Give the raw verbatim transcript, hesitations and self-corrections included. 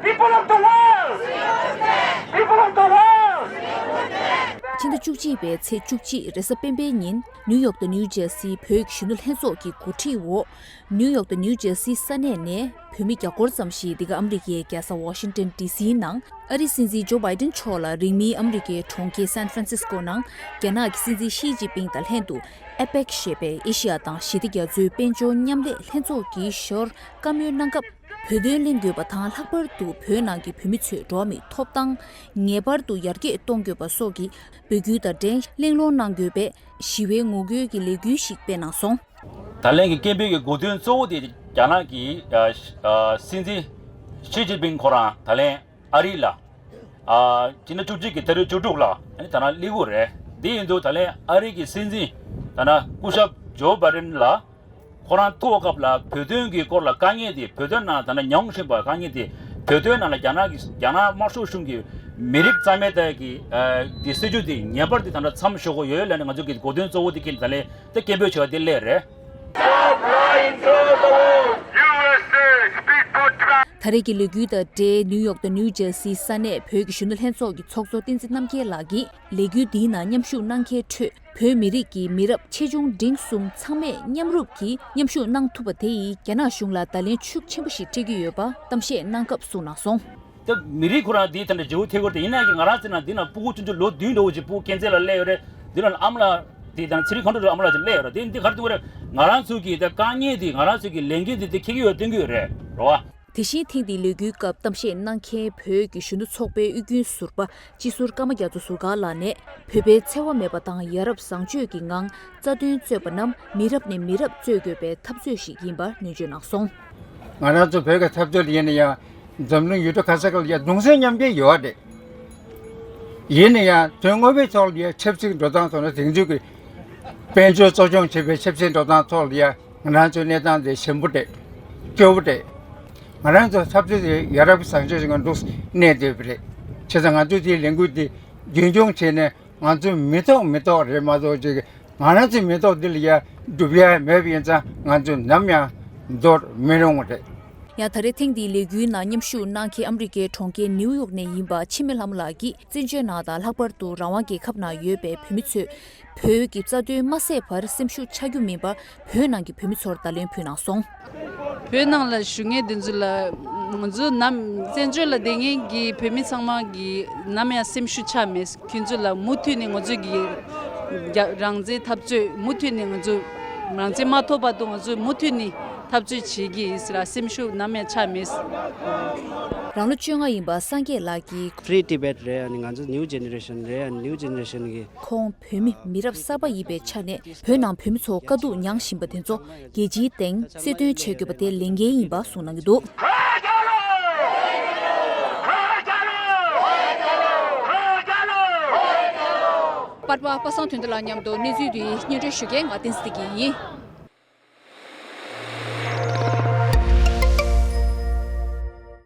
People of the world! People of the world! ཕྱི་ཟླ་བཅུ་གཅིག་པའི་ཚེས་བཅུ་གཅིག་རེས་གཟའ་སྤེན་པའི་ཉིན་ནིའུ་ཡོག་དང་ནིའུ་ཇར་སིའི་བོད་ཀྱི་གཞོན་ནུ་ལྷན་ཚོགས་ཀྱི་གོ་སྒྲིག་འོག་ནིའུ་ཡོག་དང་ནིའུ་ཇར་སིའི་ས་གནས་ནས་བོད་མི་བརྒྱ་སྐོར་ཙམ་ཞིག་འདི་ག་ཨ་མི་རི་ཀའི་རྒྱལ་ས་ཝ་ཤིང་ཏོན་ཌི་སིའི་ནང་ཨ་རིའི་སྲིད་འཛིན་ཇོ་བྷའི་ཏིན་མཆོག་ལ་རིང་མིན་ཨ་མི་རི་ཀའི་གྲོང་ཁྱེར་སན་ཧྥ་རན་སིས་ཀོ་ནང་རྒྱ་ནག་གི་སྲིད་འཛིན་ཞི་ཅིན་ཕིང་དང་ལྷན་དུ་ཨེ་པེག་ཞེས་པའི་ཨེ་ཤི་ཡ་དང་ཞི་བདེ་རྒྱ་མཚོའི་དཔལ་འབྱོར་མཉམ་ལས་ལྷན་ཚོགས་ཀྱི་ཞོར་བཀའ་མོལ་གནང་སྐབས། བོད་དོན་གླེང་དགོས་པ་དང་ལྷག་པར་དུ་བོད་ནང་གི་བོད་མི་ཚོའི་འགྲོ་བ་མིའི་ཐོབ་ཐང་ངེས་པར་དུ་ཡར་རྒྱས་གཏོང་དགོས་པ་སོགས་ཀྱི་འབོད་སྐུལ་དང་འབྲེལ་གླེང་སློང་གནང་དགོས་པའི་ཞི་བའི་ངོ་རྒོལ་གྱི་ལས་འགུལ་ཞིག་སྤེལ་གནང་སོང་། ད་ལན་གྱི་སྐད་འབོད་ཀྱི་གོ་དོན་གཙོ་བོ་དེ་རྒྱ་ནག་གི་ཨ་ཨ་སྲིད་འཛིན་ཞི་ཅིན་ཕིང་ཁོ་རང་ད་ལན་ཨ་རི་ལ་ཨ་ཕྱི་ཟླ་བཅུ་གཅིག་གི་ཏ་རིག་བཅུ་དྲུག་ལ་ཨ་ནི་ད་ནང་སླེབས་ཀྱི་ཡོད་རེད། དེ་ཡིན་དུས་ད་ལན་ཨ་རི་གི་སྲིད་འཛིན་ད་ནང་སྐུ་ཞབས་ཇོ་བྷའི་ཏིན་ལ། ཁོ་རང་ཐུག་པའི་སྐབས་ལ་བོད་དོན་གྱི་སྐོར་ལ་དཀའ་ངལ་དེ་བོད་དོན་ནང་ད་ནང་མྱོང་བཞིན་པ་དཀའ་ངལ་དེ་བོད་དོན་ནང་ལ་རྒྱ་ནག་གི་རྒྱ་ནག་དམར་ཤོག་གཞུང་གི་མི་རིགས་རྩ་མེད་བཏང་གི་ཨ་དེ་སྲིད་ཇུས་དེ་ངེས་པར་དུ་ད་ནང་མཚམས་འཇོག་དགོས་ཡོད་ལབ་ནས་ང་ཚོ་གི་གོ་དོན་གཙོ་བོ་དེ་ཁྱེར་ད་ལན་དེ་སྐད་འབོད་བྱས་པ་དེ་སླེབས་རེད། Stop lying to the world! U S A, speak for Trump! ད་རེས་ཀྱི་ལས་འགུལ་དང་འབྲེལ་ནིའུ་ཡོག་དང་ནིའུ་ཇར་སིའི་ས་གནས་བོད་ཀྱི་གཞོན་ནུ་ལྷན་ཚོགས་ཀྱི་ཚོགས་གཙོ་བསྟན་འཛིན་རྣམ་རྒྱལ་ལགས་ཀྱིས། ལས་འགུལ་འདིའི་ནང་མཉམ་ཞུགས་གནང་མཁན་ཁྲོད་བོད་མི་རིགས་ཀྱི་མི་རབས་ཆེ་ཆུང་འབྲིང་གསུམ་ཚང་མས་མཉམ་རུབ་ཀྱིས་མཉམ་ཞུགས་གནང་ཐུབ་པ་དེ་ཡིས་རྒྱ་ནག་གཞུང་ལ་བརྡ་ལན་ཤུགས་ཆེན་པོ་ཞིག་སྤྲད་ཀྱི་ཡོད་པ་གཏམ་བཤད་གནང་སྐབས་གསུངས་གནང་སོང་། ད་མི་རིགས་ཁོ་རང་འདིའི་ཐད་ནས་བརྗེ་པོ་ཐེབས་ཀྱི་ཡོད་རེད། ཡིན་ན་ཡང་ང་རང་ཚོ་ནང་འདི་ནང་སྤུ་གུ་ཆུང་ཆུང་ལོ་བདུན་འགྲོ་བ་ཅིག་སྤུ་གུ་ཁྱད་ཚད་ལ་སླེབས་ཡོད་རེད། འདི་ནང་ཨ་མ་ལགས་དེ་དང་ཚེ་རིང་ཁ་འགྲོ་ཨ་མ་ལགས་ཅིག་སླེབས་ཡོད་རེད། དེ་འདི་ག་རེ་ཐུག་རེད། ང་རང་ཚོ་གི་ད་དཀའ་ངལ་འདི་ང་རང་ཚོ་གི་ལས་འགན་འདི་དེ་འཁྱེར་གྱི་ཡོད་སྟོན་གྱི་ཡོད་རེད་རོ། དེ་བཞིན་ཐེངས་འདིའི་ལས་འགུལ་སྐབས་གཏམ་བཤད་གནང་མཁན་བོད་ཀྱི་གཞོན་ནུ་ཚོགས་པའི་དབུས་རྒྱུན་ཟུར་པ་སྤྱི་ཟུར་ཀརྨ་རྒྱ་མཚོ་ཟུར་བཀག་ལགས་ནས་བོད་པའི་འཚེ་བ་མེད་པ་དང་ཡ་རབས་བཟང་སྤྱོད་ཀྱི་ངང་རྩ་དོན་རྩོད་པ་རྣམས་མི་རབས་ནས་མི་རབས་རྩོད་དགོས་པའི་འཐབ་རྩོད་ཞིག་ཡིན་པ་ནན་བརྗོད་གནང་སོང་། ང་རང་ཚོ་བོད་ཀྱི་འཐབ་རྩོད་ཡིན་ན་ཡང་འཛམ་གླིང་ཡུལ་གྲུ་ག་ས་ག་ལ་ཡང་གདུང་སེམས་མཉམ་སྐྱེད་ཡོད་རེད། ཡིན་ན་ཡང་དོན་དངོས་པོའི་ཐོག་ལ་ཡང་ཆབ་སྲིད་འགྲོ་སྟངས་ཐོག་ནས་དེང་དུས་ཀྱི་དཔལ་འབྱོར་གཙོ་སྐྱོང་བྱེད་པའི་ཆབ་སྲིད་འགྲོ་སྟངས་ཐོག་ལ་ཡང་ང་རང་ཚོའི་གནས་སྟངས་དེ་ཞན་པོ་རེད། སྐྱོ་པོ་རེད། ང་རང་ཚོ་འཐབ་རྩོད་དེ་ཡ་རབས་བཟང་སྤྱོད་ཅིག་གི་འདུག་གནས་བསྡད་པ་རེད། བྱས་ཙང་ང་ཚོས་དེའི་ལས་འགུལ་འདི་རྒྱུན་འཁྱོངས་བྱས་ནས་ང་ཚོའི་མི་ཐོག་མི་ཐོག་རེད་མ་གཏོགས་ཅིག་ང་རང་ཚོའི་མི་ཐོག་འདི་ལ་ཡ་སྒྲུབ་ཡ་མེད་པ་ཡིན་ཙང་ང་ཚོས་ནམ་ཡང་འདོར་མི་རུང་བ་རེད། ཡང་ད་རེས་ཐེངས་འདིའི་ལས་འགུལ་ནང་མཉམ་ཞུགས་གནང་མཁན་ཨ་མི་རི་ཀའི་གྲོང་ཁྱེར་ནིའུ་ཡོག་ནས་ཡིན་པ་འཆི་མེད་ལྷ་མོ་ལགས་ཀྱིས་བཙན་བྱོལ་ནང་དང་ལྷག་པར་དུ་རང་དབང་རྒྱལ་ཁབ་ནང་ཡོད་པའི་བོད་མི་ཚོས་བོད་ཀྱི་རྩ་དོན་མ་ཟད་བར་སེམས་ཤུགས་ཆག་རྒྱུ་མིན་པར་བོད་ནང་གི་བོད་མི་ཚོར་བརྡ་ལན་ཕུལ་གནང་སོང་། བོད་ནང་ལ་བཞུགས་མཁན་དེ་ཚོ་ལ་ང་ཚོ་ནམ་བཙན་བྱོལ་ལ་བསྡད་མཁན་གྱི་བོད་མི་ཚང་མ་གི་ནམ་ཡང་སེམས་ཤུགས་ཆག་མེད། ཁྱོད་ཚོ་ལ་མུ་མཐུད་ནས་ང་ཚོ་གི་རྒྱ་རང་བཙན་འཐབ་རྩོད་མུ་མཐུད་ནས་ང་ཚོ་རང་བཙན་མ་ཐོབ་བར་དུ་ང་ཚོ་མུ་མཐུད་ནས་འཐབ་རྩོད་བྱེད་ཀྱི་ཡིན་ཟེར་ལ་སེམས་ཤུགས་ནམ་ཡང་ཆག་མེད། རང་ལོ་བཅོ་ལྔ་ཡིན་པ་སངས་རྒྱས་ལགས་ཀྱིས། Free Tibet རེད། ཨ་ནི་ང་ཚོ་New Generation རེད། ཨ་ནི་New Generation གི་ཁོང་བོད་མི་མི་རབས་གསར་པ་ཡིན་པའི་ཆ་ནས་བོད་ནང་བོད་མི་ཚོ་དཀའ་སྡུག་མྱངས་བཞིན་པ་དེ་ཚོ་རྒྱལ་སྤྱིའི་སྟེང་གསལ་སྟོན་བྱེད་དགོས་པ་དེ་ལས་འགན་ཡིན་པ་གསུངས་གནང་གི་འདུག། པར་པ་པ་སངས་དོན་གྲུབ་ལགས་མཉམ་དུ་གནས་ཚུལ་འདི་སྙན་སྒྲོན་ཞུ་མཁན་ང་བསྟན་འཛིན་བདེ་སྐྱིད་ཡིན།